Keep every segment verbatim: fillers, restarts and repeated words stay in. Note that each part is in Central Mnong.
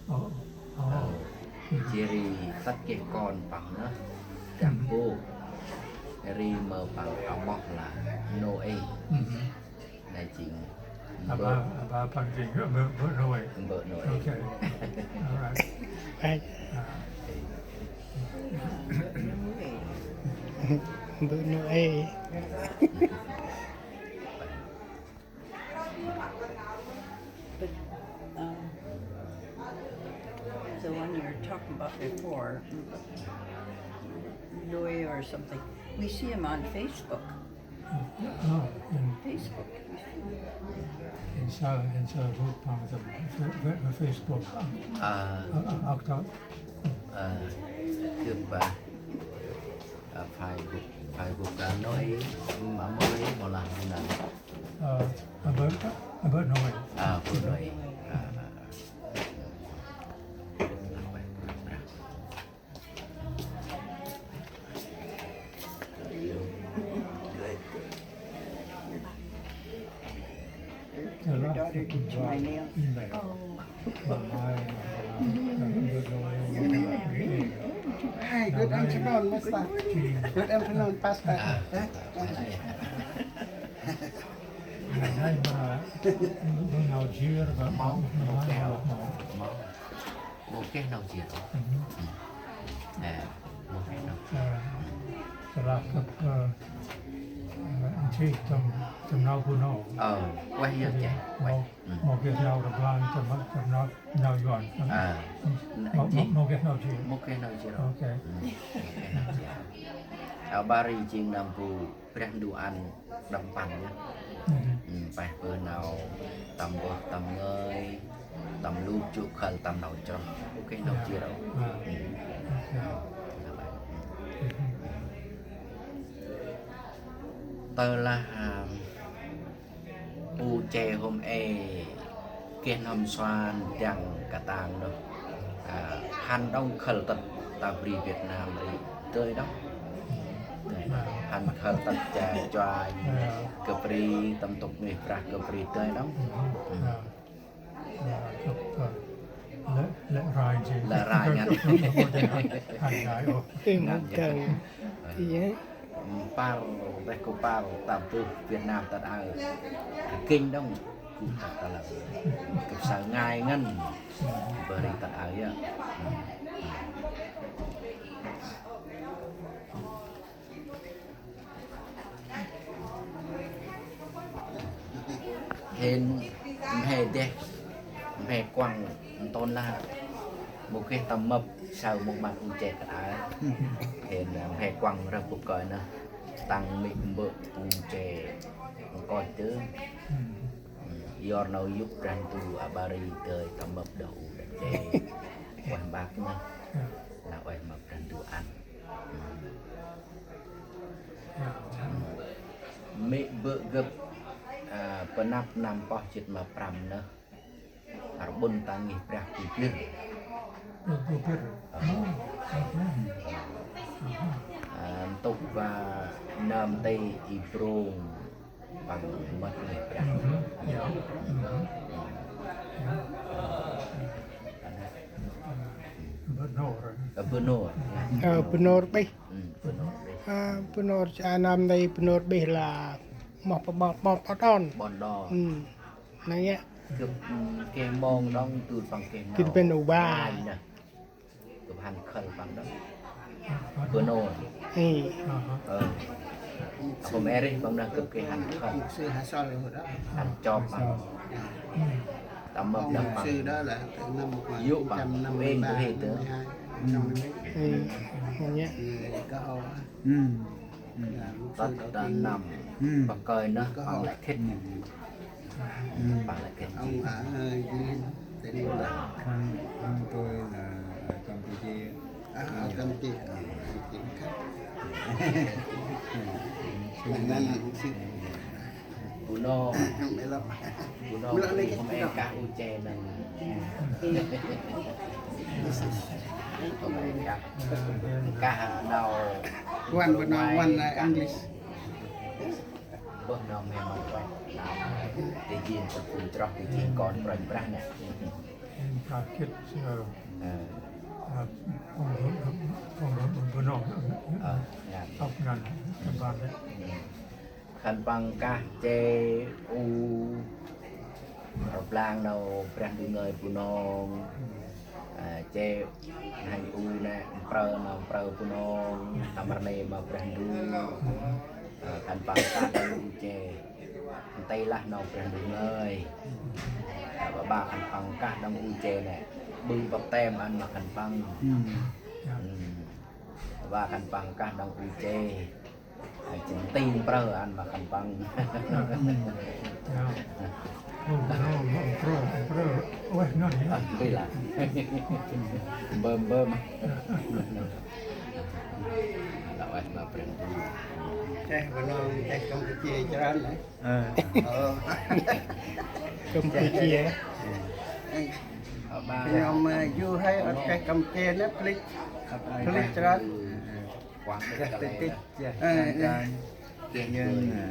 Ơ, jêh ri tât geh kon păng nơh, Jambô. Ri mơ păng amoh lah Nôê. Nây jêng Mbơ̆, Mbơ̆ Nôê. Mbơ̆ Nôê. Okay. All right. Mbơ̆ Nôê. But, um, the one you were talking about before, Louis or something, we see him on Facebook. Oh, in Facebook. In sao, in sao rút păng tâm Facebook. Ơ, ơ, ơ, ơ, ơ, gâp, ơ, ơ, Facebook, Facebook, ơ, Nôê, ơ, Mbơ̆ Nôê, mâu lah Mbơ̆ Nôê. Ơ, Mbơ̆, Mbơ̆ Nôê. Ơ, Mbơ̆ Nôê. Ơ, ơ, ơ. Your daughter did my nails. Hi, good afternoon, Mister. Good afternoon, Pastor. Mâu, mâu keo. Mâu. Mâu geh nau jêr. Ơ, mâu geh nau jêr. Ơ, tơlah gâp, ơ, ơ, nchih tâm, tâm nau Bunong. Ơ, ueh yơh cheh. Mâu, mâu geh nau rblang tâm, tâm nau, nau Yuan. Ơ, mâu, mâu, mâu geh nau jêr. Mâu geh nau jêr. Okay. Mâu geh nau jêr. Aƀaơ ri jêng nơm bu Brah Ndu ăn đăp mpăn yơh. Mpeh bơh nau tâm bơh tâm ngơi, tâm lup jŭ khăl tâm nau chroh. Okay, nau jêr. Tơlah, a, u che hôm e geh nơm suan dăng katang nơh. A, hăn đŏng khăl tât ta bri Việt Nam ri dơi đŏng. Dơi đŏng. Hăn khăl tât cha chuanh gâp ri tâm ntŭk nuyh brah gâp ri dơi đŏng. Lĕ, lĕ rai jêng. Lĕ rai ngăn. Ê, mâu geh. Mpăr, reh gŭ păr, ta bơh Việt Nam tât aơ. Kinh đŏng, gŭ tât aơ. Gâp saơ ngai ngăn. Bơh ri tât aơ yơh. Hên mhe deh, mhe kuăng ntôn lah. Mâu geh tâm mâp saơ mông măt u che kăt aơ. Hên, ơ, mhe kuăng rơh bôk kơi nơh. Tăng mê̆ mbơ̆ u che nkoch dơm. Yor nau yô̆ Brah Ndu aƀaơ ri dơi tâm mâp đah u đah che. Ueh mbak nơh. Lah ueh mâp Brah Ndu ăn. Mê̆ bơ̆ gâp, a, pơnăp năm pơh jât ma prăm nơh. Rbŭn ta ngih brah Pu Bir. Pu Bir. Ơ. Ơ, ơ. A, ntŭk va nơm tê i brông păng mât ngih brah. Ơ, Bunong. Ơ, Bunong. Ơ, Bunong Bih. Ơ, Bunong, a, năm nay Bunong Bih lah moh pa ƀon, ƀon, ƀon đon. Ƀon đon. Nây yơh. Gâp, ơ, geh mông đŏng, tŭ păng geh mông. Gâp bân u ba. Gâp hăn khăl păng đŏng. Bunong. Ê. Ơ. Hôm e rêh păng nơh gâp geh hăn khăl. Hăn chop păng. Tâm mâp đah păng. Yô̆ păng. Êng bơh hê tơ. Ê. Hôm yơh. Tât ta năm. Păng kơi nơh, păng lĕ khĭt. Păng lĕ khĭt. Khăng, khăng tôi là ở Campuchia. À, ở Campuchia. Bunong. Bunong, hôm e kah u che nơh. Hôm e kah. Kah nau. Wan Bunong, wan, uh, English. Bơh nơm he mât ueh. Nau tê jêng tơ phung chroh, tê jêng kon Kôranh Brah nê. Gĭt, ơ, ơ, phung, phung, phung, phung, phung, ơ, ơ, ăp ngăn, khân păng kah che u rblang nau Brah Ndu ngơi Bunong. Ơ, che hanh u nê mprơ nau mprơ Bunong, tâm rnê ma Brah Ndu. Ơ, khân păng kah đăng u che. Nti lah nau Brah Ndu ngơi. Ơ, ba ba khân păng kah đăng u che nê. Ƀư baptem ăn ma khân păng. Ơ, ba khân păng kah đăng u che. Ơ, jêng nti mprơ ăn ma khân păng. Ơ, nti lah. Mbơm, mbơm. Lah ueh ma Brah Ndu. Cheh Bunong, cheh Campuchia chran nê. Ơ. Ơ. Campuchia. Ơ, ba. Nhom, ơ, yu hơi ăt cheh Campuchia nê, plĭch. Plĭch chran. Tĭch tĭch. Ơ, ơ.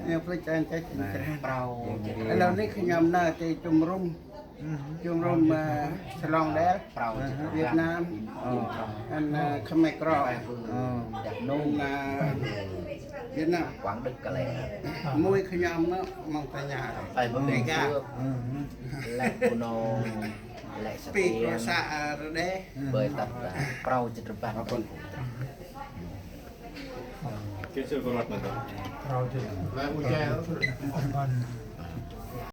Ơ, plĭch chran, cheh chran. Ơ, lơ nê khân păng nê, cheh Chum Rum. Chum Rum, ơ, Salon Đel, Việt Nam. Ăn, ơ, Khmer Krôm. Ăn, ơ, Việt Nam. Muay khân păng nê, mong ta nhar. Ơ, Đêga. Lĕ Bunong, lĕ Pi Stiêng. Kro sa, ơ, Rđê. Ƀơi tât, ơ, prâu jêt rbăn. Prâu jêt rbăn.